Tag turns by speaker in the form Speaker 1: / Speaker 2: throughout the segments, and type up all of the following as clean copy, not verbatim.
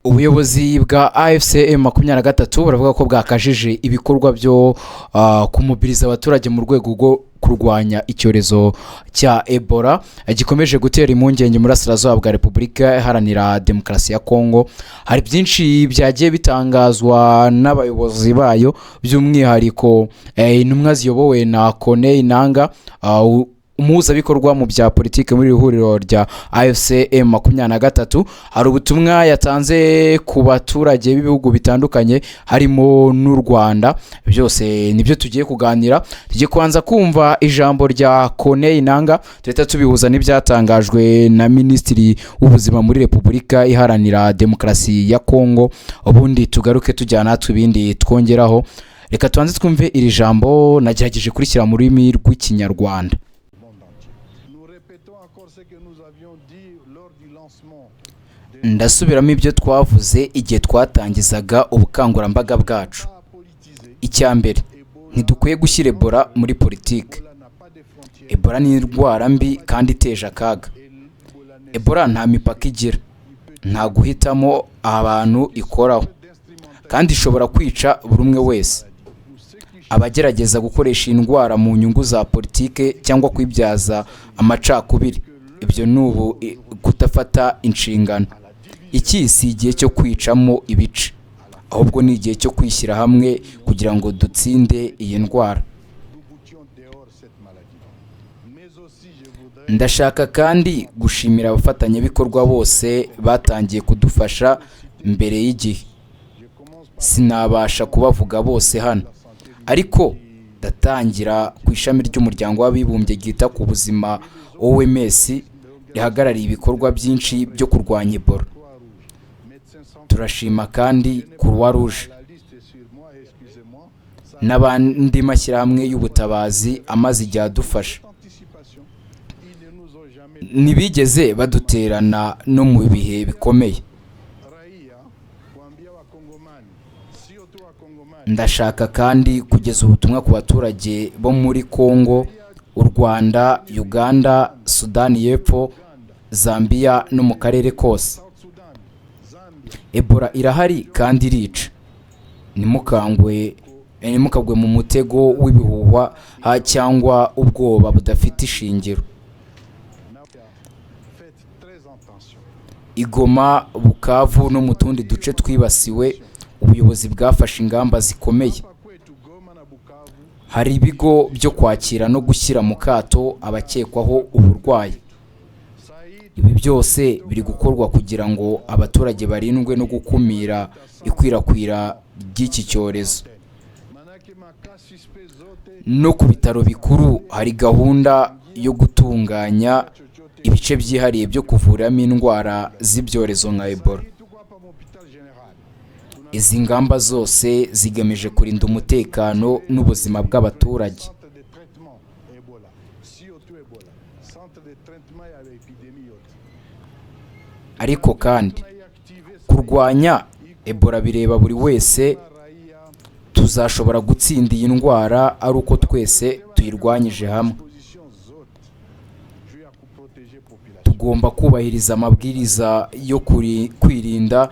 Speaker 1: Ubuyobozi bwa AFC M23 buravuga ko bwakajije ibikorwa byo kumobiriza abaturage mu rwego rwo kurwanya icyorezo cya Ebola gikomeje gutera impungenge mu burasirazuba bwa Repubulika Iharanira Demokarasi ya Kongo. Hari byinshi byagiye bitangazwa n'abayobozi bayo, by'umwihariko intumwa ziyobowe na Corneille Nanga, umuhuzabikorwa mu bya politiki muri iri huriro rya AFC M23. Hari ubutumwa yatanze ku baturage b'ibihugu bitandukanye harimo n'u Rwanda. Byose nibyo tugiye kuganira. Tugiye kubanza kumva ijambo rya Corneille Nanga, duhita tubihuza n'ibyatangajwe na Minisitiri w'Ubuzima muri Repubulika Iharanira Demokarasi ya Kongo, ubundi tugaruke tujyana natwe ibindi twongeraho. Reka tubanze twumve iri jambo, nagerageje kurishyira mu rurimi rw'Ikinyarwanda.
Speaker 2: Monde entier. Nous répétons encore ce que nous avions dit lors du lancement de
Speaker 1: Ndasubiramo ibyo twavuze igihe twatangizaga ubukangurambaga bwacu.
Speaker 2: Pas politiser.
Speaker 1: Icya mbere, ntidukwiye gushyira Ebola muri politiki.
Speaker 2: Ebola n'a pas de frontières.
Speaker 1: Ebola ni indwara mbi kandi iteje akaga.
Speaker 2: Ebola n'est
Speaker 1: Ebola nta mipaka igira, nta guhitamo abantu ikoraho,
Speaker 2: d'instrumental
Speaker 1: kandi ishobora kwica buri umwe wese.
Speaker 2: ou ceux qui
Speaker 1: Abagerageza gukoresha iyi ndwara mu nyungu za politike cyangwa kwibyaza amacakubiri, ibyo ni ubu kudafata inshingano. Iki si igihe cyo kwicamo ibice, ahubwo ni igihe cyo kwishyira hamwe kugira ngo dutsinde iyi ndwara.
Speaker 2: Nous boutions dehors cette maladie. Mais aussi je voudrais
Speaker 1: Ndashaka kandi gushimira abafatanyabikorwa bose batangiye kudufasha mbere y'igihe.
Speaker 2: Je commence par
Speaker 1: Sinabasha kubavuga bose hano, ariko ndatangira ku ishami ry'Umuryango w'Abibumbye ryita ku Buzima, OMS, rihagarariye ibikorwa byinshi byo kurwanya Ebola.
Speaker 2: Croix-Rouge, Médecins sans
Speaker 1: Turashima kandi Croix Rouge
Speaker 2: La liste est sur moi, excusez-moi. Ça
Speaker 1: n'abandi mashyirahamwe y'ubutabazi amaze igihe adufasha.
Speaker 2: Anticipation, ils ne nous ont jamais
Speaker 1: Ntibigeze baduterana no mu bihe bikomeye.
Speaker 2: Raia kuambia Wakongomani, sio tu Wakongomani,
Speaker 1: Ndashaka kandi kugeza ubutumwa ku baturage bo muri Congo, u Rwanda, Uganda, Sudani y'Epfo, Zambia no mu karere kose.
Speaker 2: South Sudan, Zambia,
Speaker 1: Ebola irahari kandi irica. Ntimukagwe mu mutego w'ibihuha cyangwa ubwoba budafite ishingiro.
Speaker 2: Na faites très attention.
Speaker 1: I Goma, Bukavu no mu tundi duce twibasiwe, ubuyobozi bwafashe ingamba zikomeye.
Speaker 2: Hapa kwetu Goma na Bukavu,
Speaker 1: Hari ibigo byo kwakira no gushyira mu kato abakekwaho uburwayi.
Speaker 2: Said
Speaker 1: Ibi byose biri gukorwa kugira ngo abaturage barindwe no gukumira ikwirakwira ry'iki cyorezo.
Speaker 2: Manake macas suspects zote
Speaker 1: No ku bitaro bikuru hari gahunda yo gutunganya ibice byihariye byo kuvuriramo indwara z'ibyorezo nka Ebola.
Speaker 2: Hii tuko hapa mu hôpital général.
Speaker 1: Izi ngamba zose zigamije kurinda umutekano n'ubuzima bw'abaturage.
Speaker 2: Centre de traitement Ebola, sio tu Ebola, centre de traitement ya épidémie yote.
Speaker 1: Ariko kandi
Speaker 2: Tunaiactive
Speaker 1: kurwanya Ebola bireba buri wese.
Speaker 2: Raia
Speaker 1: Tuzashobora gutsinda iyi ndwara ari uko twese tuyirwanyije hamwe.
Speaker 2: Disposition zote juu ya kuprotéger population.
Speaker 1: Tugomba kubahiriza amabwiriza yo kwirinda,
Speaker 2: Ebola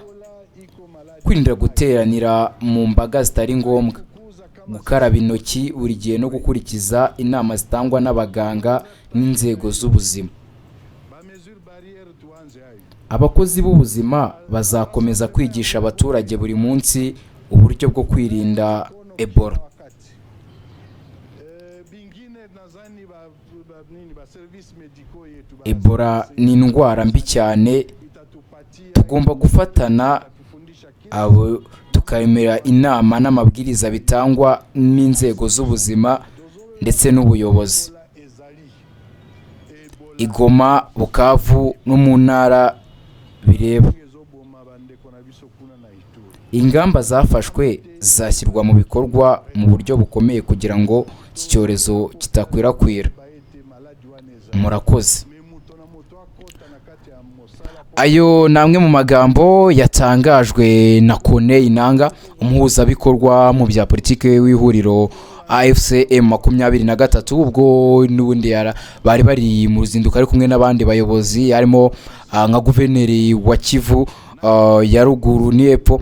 Speaker 2: iko maladie
Speaker 1: kwirinda guteranira mu mbaga zitari ngombwa,
Speaker 2: kuza kama
Speaker 1: gukaraba intoki buri gihe no gukurikiza inama zitangwa n'abaganga n'inzego z'ubuzima.
Speaker 2: Ba mesure barrière tuanze hayo.
Speaker 1: Abakozi b'ubuzima bazakomeza kwigisha abaturage buri munsi uburyo bwo kwirinda Ebola.
Speaker 2: Wakati bingine nadhani ba nini ba service médicaux yetu ba
Speaker 1: Ebola ni indwara mbi cyane.
Speaker 2: Itatupatia
Speaker 1: Tugomba gufatana
Speaker 2: kufundisha kila
Speaker 1: abo, tukemera inama n'amabwiriza bitangwa n'inzego z'ubuzima ndetse n'ubuyobozi.
Speaker 2: Ebola ezali Ebola
Speaker 1: I Goma, Bukavu no mu ntara bireba,
Speaker 2: ezoboma bandeko na biso kuna na Ituri.
Speaker 1: ingamba zafashwe zizashyirwa mu bikorwa mu buryo bukomeye kugira ngo iki cyorezo kidakwirakwira.
Speaker 2: Baete maladie wana ezali
Speaker 1: Murakoze.
Speaker 2: Mais moto na moto akota na kati ya mosala.
Speaker 1: Ayo ni amwe mu magambo yatangajwe na Corneille Nanga, umuhuzabikorwa mu bya politiki w'ihuriro AFC M23, ubwo n'ubundi bari bari mu ruzinduko ari kumwe n'abandi bayobozi harimo nka guverineri wa Kivu. ya Ruguru n'Epfo,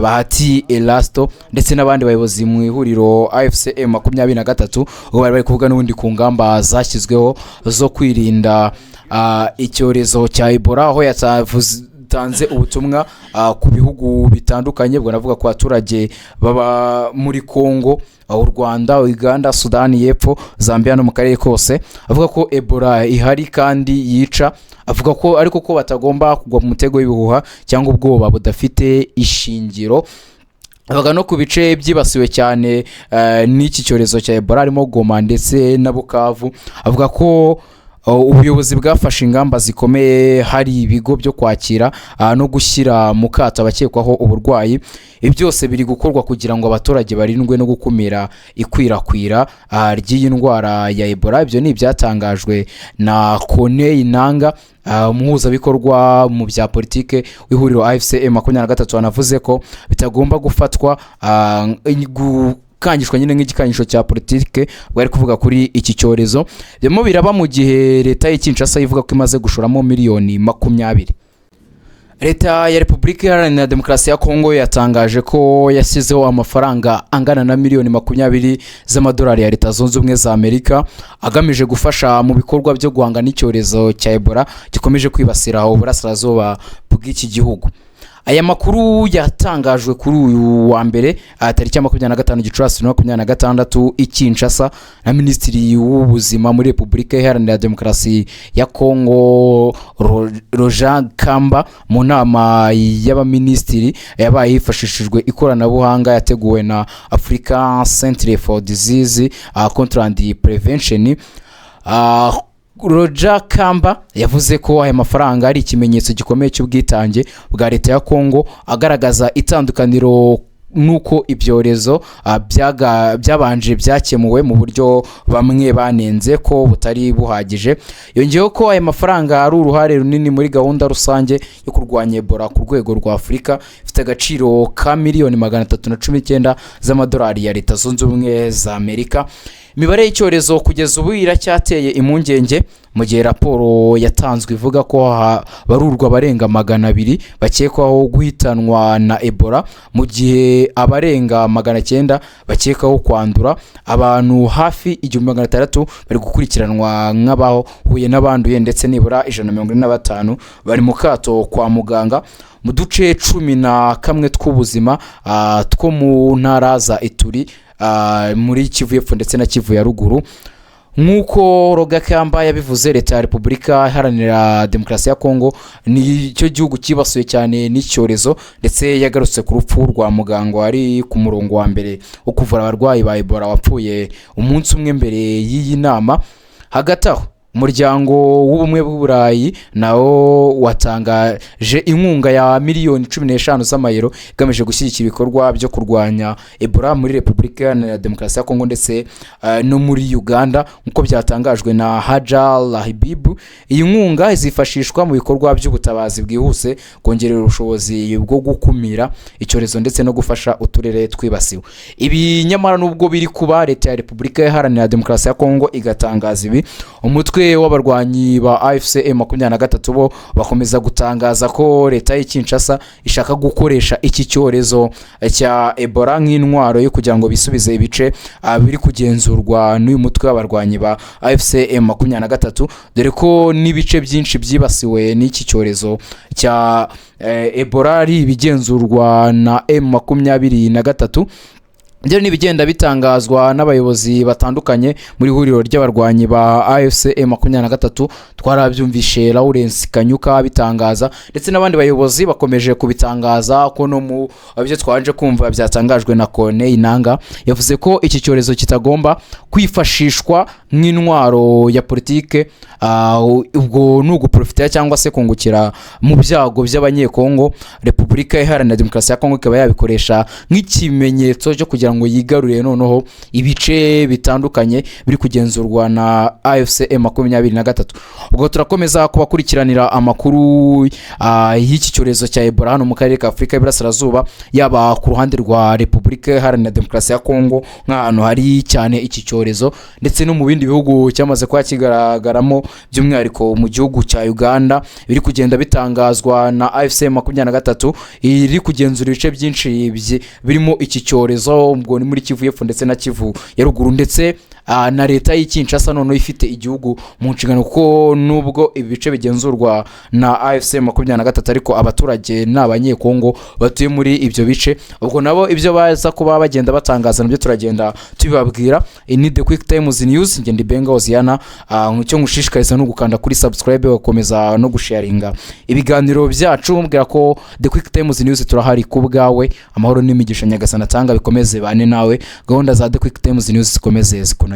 Speaker 1: Bahati Erasto, ndetse n'abandi bayobozi mu ihuriro AFC M23, ubwo bari bari kuvuga n'ubundi ku ngamba zashyizweho zo kwirinda icyorezo cya Ebola, aho yatanze ubutumwa ku bihugu bitandukanye. Ubwo navuga ku baturage baba muri Congo, u Rwanda, Uganda, Sudani y'Epfo, Zambia no mu karere kose, avuga ko Ebola ihari kandi yica. Avuga ko ariko ko batagomba kugwa mu mutego w'ibihuha cyangwa ubwoba budafite ishingiro. Avuga no ku bice byibasiwe cyane n'iki cyorezo cya Ebola, harimo Goma ndetse na Bukavu. Avuga ko ubuyobozi bwafashe ingamba zikomeye, hari ibigo byo kwakira no gushyira mu kato abakekwaho uburwayi. Ibi byose biri gukorwa kugira ngo abaturage barindwe no gukumira ikwirakwira ry'iyi ndwara ya Ebola. Ibyo ni ibyatangajwe na Corneille Nanga, umuhuzabikorwa mu bya politike w'ihuriro AFC 23. Wanavuze ko bitagomba gufatwa gukangishwa nyine nk'igikangisho cya politike bwari kuvuga kuri iki cyorezo. Birimo biraba mu gihe leta y'i Kinshasa ivuga ko imaze gushoramo miliyoni 20. Leta ya Repubulika Iharanira Demokarasi ya Kongo yatangaje ko yashyizeho amafaranga angana na miliyoni 20 z'amadolari ya Leta Zunze Ubumwe za Amerika, agamije gufasha mu bikorwa byo guhanga n'icyorezo cya Ebola gikomeje kwibasira uburasirazuba bw'iki gihugu. Aya makuru yatangajwe kuri uyu wa mbere, tariki ya 25 Gicurasi 2026, i Kinshasa na Minisitiri w'Ubuzima muri Repubulika Iharanira Demokarasi ya Kongo, Roger Kamba, mu nama y'abaminisitiri yabaye hifashishijwe ikoranabuhanga, yateguwe na Africa Centre for Disease Control and Prevention. Roger Kamba yavuze ko aya mafaranga ari ikimenyetso gikomeye cy'ubwitange bwa leta ya Kongo, agaragaza itandukaniro n'uko ibyorezo byabanje byakemuwe mu buryo bamwe banenze ko butari buhagije. Yongeyeho ko aya mafaranga ari uruhare runini muri gahunda rusange yo kurwanya Ebola ku rwego rwa Afurika, ifite agaciro ka miliyoni 319 z'amadolari ya Leta Zunze Ubumwe za Amerika. Imibare y'icyorezo kugeza ubu iracyateye impungenge, mu gihe raporo yatanzwe ivuga ko habarurwa abarenga 200 bakekwaho guhitanwa na Ebola, mu gihe abarenga 900 bakekwaho kwandura. Abantu hafi 1600 bari gukurikiranwa nk'abahuye n'abanduye, ndetse nibura 145 bari mu kato kwa muganga mu duce 11 tw'ubuzima two mu ntara za Ituri, muri Kivu y'Epfo ndetse na Kivu ya Ruguru. Nk'uko Roger Kamba yabivuze, leta ya Repubulika Iharanira Demokarasi ya Kongo nicyo gihugu cyibasiwe cyane n'icyorezo, ndetse yagarutse ku rupfu rwa muganga wari ku murongo wa mbere wo kuvura abarwayi ba Ebola, wapfuye umunsi umwe mbere y'iyi nama. Hagati aho, Umuryango w'Ubumwe bw'Uburayi nawo watangaje inkunga ya miliyoni 15 z'amayero igamije gushyigikira ibikorwa byo kurwanya Ebola muri Repubulika Iharanira Demokarasi ya Kongo ndetse no muri Uganda, nk'uko byatangajwe na Hadja Lahbib. Iyi nkunga izifashishwa mu bikorwa by'ubutabazi bwihuse, kongerera ubushobozi bwo gukumira icyorezo ndetse no gufasha uturere twibasiwe. Ibi nyamara nubwo biri kuba, leta ya Repubulika Iharanira Demokarasi ya Kongo igatangaza ibi, umutwe w'abarwanyi ba AFC 23 bo bakomeza gutangaza ko leta y'i Kinshasa ishaka gukoresha iki cyorezo cya Ebola nk'intwaro yo kugira ngo bisubize ibice biri kugenzurwa n'uyu mutwe w'abarwanyi ba AFC 23, dore ko n'ibice byinshi byibasiwe n'iki cyorezo cya Ebola ari ibigenzurwa na M23. Ibyo ni ibigenda bitangazwa n'abayobozi batandukanye muri ihuriro ry'abarwanyi ba AFC 23. Twarabyumvishe Lawrence Kanyuka bitangaza, ndetse n'abandi bayobozi bakomeje kubitangaza, ko no mu byo twabanje kumva byatangajwe na Corneille Nanga, yavuze ko iki cyorezo kitagomba kwifashishwa nk'intwaro ya politike. Ubwo ni uguprofita cyangwa se kungukira mu byago by'Abanyekongo, Repubulika Iharanira Demokarasi ya Kongo ikaba yabikoresha nk'ikimenyetso cyo kugira kugira ngo yigarurire noneho ibice bitandukanye biri kugenzurwa na AFC M23. Ubwo turakomeza kubakurikiranira amakuru y'iki cyorezo cya Ebola hano mu karere ka Afurika y'Iburasirazuba, yaba ku ruhande rwa Repubulika Iharanira Demokarasi ya Kongo nk'ahantu hari cyane iki cyorezo, ndetse no mu bindi bihugu cyamaze kuba kigaragaramo, by'umwihariko mu gihugu cya Uganda. Biri kugenda bitangazwa na AFC 23 iri kugenzura ibice byinshi birimo iki cyorezo, ubwo ni muri Kivu y'Epfo ndetse na Kivu ya Ruguru, ndetse na leta y'i Kinshasa noneho ifite igihugu mu nshingano, kuko nubwo ibi bice bigenzurwa na AFC 23, ariko abaturage ni Abanyekongo batuye muri ibyo bice. Ubwo nabo ibyo baza kuba bagenda batangaza nabyo turagenda tubibabwira. Iyi ni The Quick Times News, ngenda Benga Hoziyana. Icyo ngushishikariza ni ugukanda kuri subscribe, ugakomeza no gusharinga ibiganiro byacu, mbwira ko The Quick Times News turahari ku bwawe. Amahoro n'imigisha Nyagasani atanga bikomeze bane nawe, gahunda za The Quick Times News zikomeze zikunogere.